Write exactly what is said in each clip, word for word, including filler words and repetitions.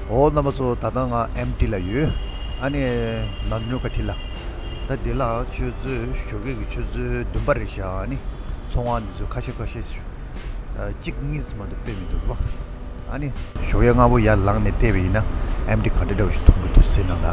འོ་རྣམ་པ་ཚོ། ད་ལྟ་ང་ཨེམ་ཊི་ལ་ཡོད། ཨ་ནི་ནཱ་ནུ་ཀ་ཊི་ལ། ད་འདི་ལ་ཆུ་ཚོད་ཞོགས་ཀས་ཀྱི་ཆུ་ཚོད་བདུན་པ་རེད་ཤག་ཨ་ནི་ཚོང་བ་འདི་ཚོ་ཁ་ཤས་ཁ་ཤས་ཤིག་གཅིག་གཉིས་མ་གཏོགས་དཔེ་མི་འདུག་པ། ཨ་ནི་ཞོགས་ཀས་སྔ་པོ་ཡར་ལངས་ནས་བལྟས་པ་ཡིན་ན་ཨེམ་ཊི་ག་འདྲ་འདྲ་བོ་ཞིག་མཐོང་གི་འདུག་ཟེར་ན་ད།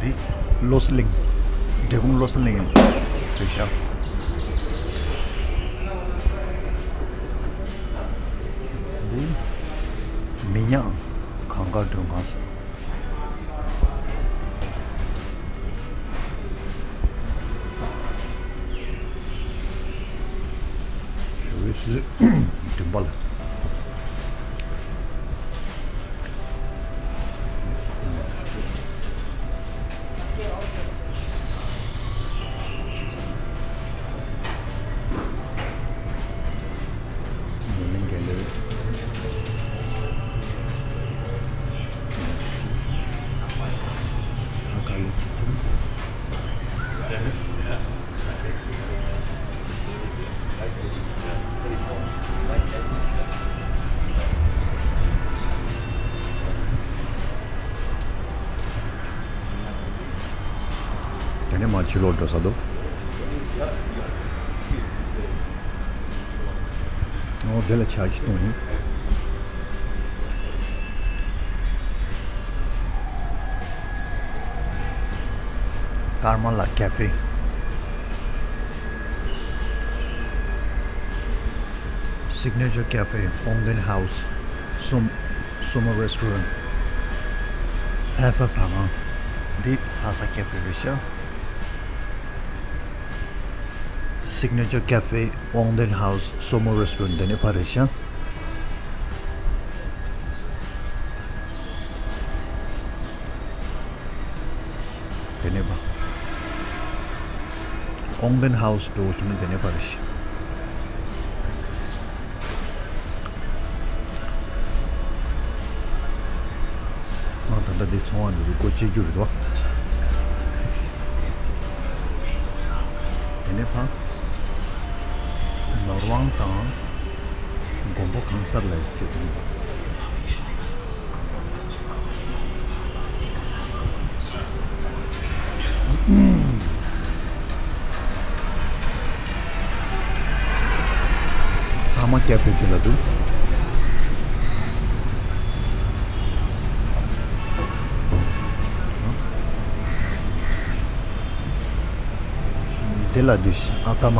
འདི་བློ་གསལ་གླིང་། འབྲས་སྤུངས་བློ་གསལ་གླིང་རེད་ཤག་འདི་མི་ཉག་གངས་དཀར་མགྲོན་ཁང་ཟེར། ཞོགས་ཀའི་ཆུ་ཚོད་བདུན་པ་ལ། དེ་ནས་མར་ཕྱི་ལོགས་འགྲོ་ས་འདུག་ཨོ་དེ་ལ་ཆ་ཞིག་གཏོང་ཡིན། Karma La Cafe, Signature Cafe, Ongden House, Sum- Sumo Restaurant. ལྷ་ས་ཟ་ཁང་། འདི་ལྷ་ས་ཀེ་ཧྥེ་རེད་ཤག Signature Cafe, Ongden House, Sumo Restaurant དེ་ནས་ཕར་རེད་ཤག་དེ་ནས་ཕར། Ongden House འགྲོ་བཞིན་དེ་ནས་ཕར་རེད་ཤག་ང་ད་ལྟ་འདི་ཚོང་བ་འདི་ཚོ་སྒོ་ཕྱེ་རྒྱུ་རེད་དོ། དེ་ནས་ཕར་ནོར་དབང་དང་མགོན་པོ་གང་སར་ལ་ཡོད་པ། ཨ་མ་སྐྱ་བོས་དེ་ལ་འདུག་དེ་ལ་འདུག་ཨ་ཀ་མ།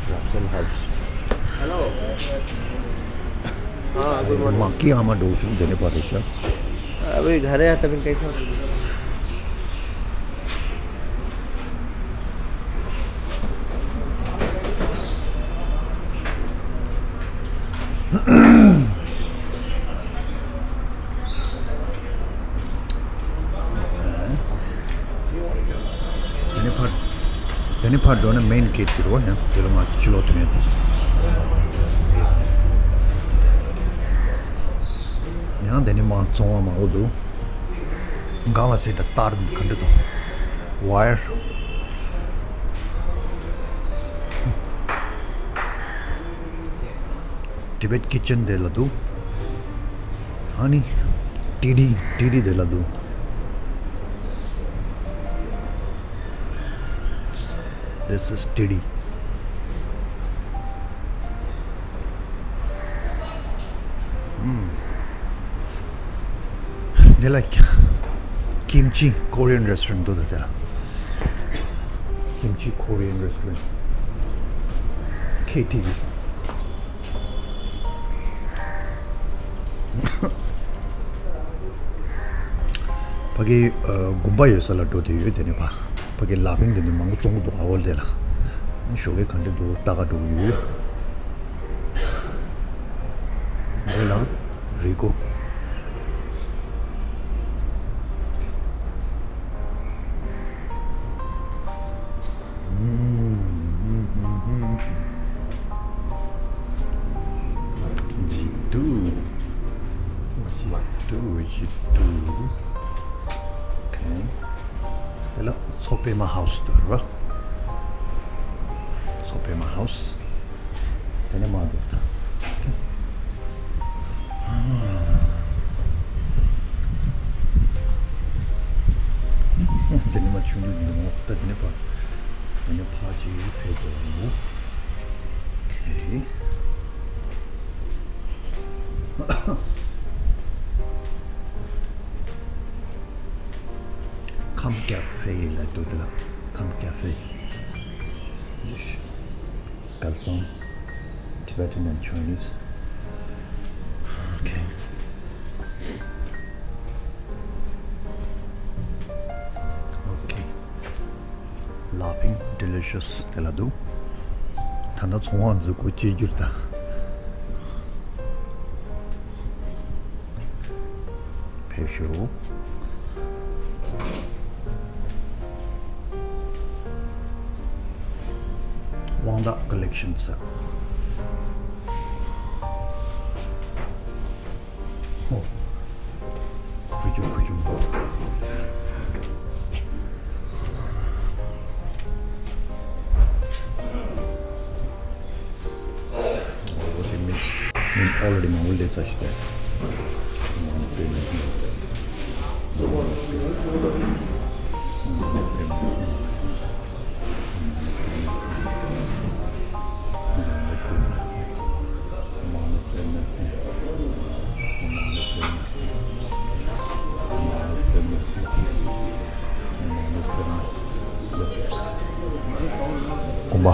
Russell House. Hello. हाँ, good morning. माँ की आमा डोसू देने पा रहे सर। अभी घर है, तभी कैसे? དེ་ནས་ཕར། དེ་ནས་ཕར་འགྲོ་ན་མེན་གེ་ཊི་དེ་རེད་པ། ཡང་དེ་ལ་མར་ཕྱི་ལོགས་ཐོན་ཡ་དེ། ཡང་དེ་ནས་མར་ཚོང་བ་མང་པོ་འདུག་སྒང་ལ་གཟིགས་དང་། སྟར་ག་འདྲ་འདུག་ཝེར། Tibet Kitchen དེ་ལ་འདུག་ཨ་ནི་ཊི་ཌི། ཊི་ཌི་དེ་ལ་འདུག This is Didi. ཨུམ། འདི་ལ་Kimchi Korean restaurant འདུག་འདི་ལ། Kimchi Korean restaurant. K T V. ཕ་གི་ཨ་དགོན་པ་ཡོད་ས་ལ་འགྲོ་དེ་ཡོད། དེ་ནས་ཕ་ཕ་གི་ལ་ཕིང་དེ་ནས་མང་པོ་བཙོང་གི་འདུག་ཨ་ཝལ་དེ་ལ་ཞོགས་ཀས་ག་འདྲ་འདུག་ལྟ་ག་འགྲོ་གི་ཡོད། དེ་ལ་རི་ཀོ། ཇི་ཏུ། ཇི་ཏུ། ཇི་ཏུ། Okay. དེ་ལ་མཚོ་པད་མ་ཧའུ་སི་དུ་ར། མཚོ་པད་མ་ཧའུ་སི། དེ་ནས་མར་འགྲོ་ད། དེ་ནས་མར་ཆུང་དུ་འགྲོ་ད། དེ་ནས་ཕར། དེ་ནས་ཕར་ཅིག་ཕེབས་དགོས། Okay. Kham Cafe ལ་འདུག་དེ་ལ། Kham Cafe. Kalsong, Tibetan and Chinese. Okay. Okay. Laughing delicious དེ་ལ་འདུག་ད་ནི་ཚོང་བ་འཛུགས་སྐོར་བྱེད་རྒྱུར་ད། ཕེབས་ཤོག་དབང་རྟགས་ཀོ་ལེག་ཤན་ཟེར། ཧོ། ཁུ་ཁྱུ་ཁུ་ཁྱུ། འོ་དེ་མི་མི་ཨོ་ལ་རེ་མང་པོ་སླེབས་ཚར་ཤག་སྟེ། གོམ་པ།